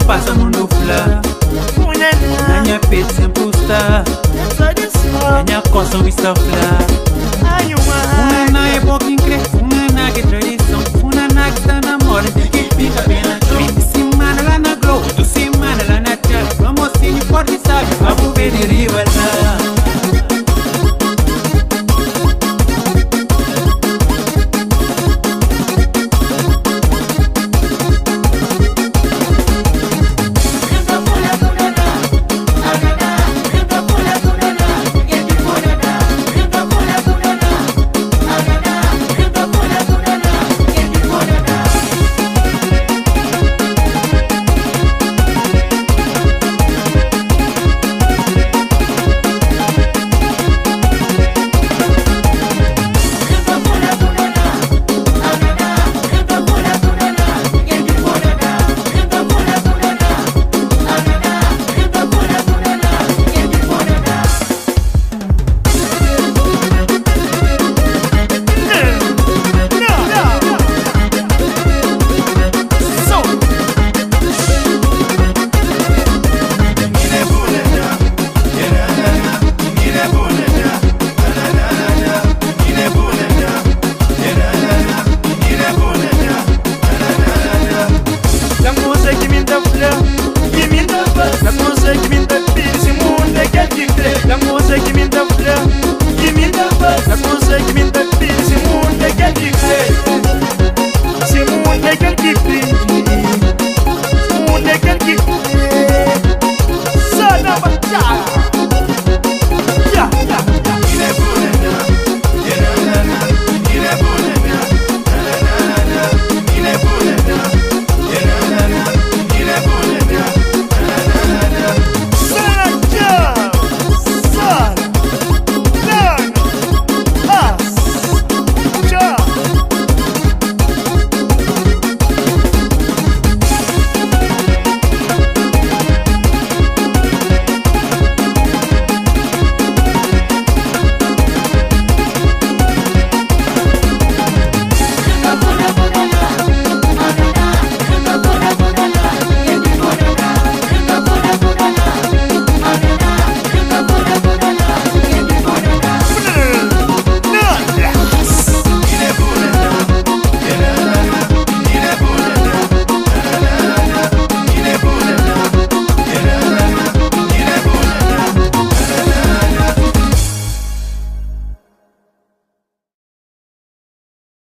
passa mundo fla. Na minha peito sempre está. Na minha costa o está fla. Funaná é bom quem crê, funaná que é tradição. Funaná que está na moda, que fica bem na chão. Fim de semana lá na Globo, do semana lá na tchau. Famosinho forte sabe, vamos ver de riba lá. Na kusa ki mi ta pidi. Si mundu é kel ki kre. Si mundu é kel ki kre.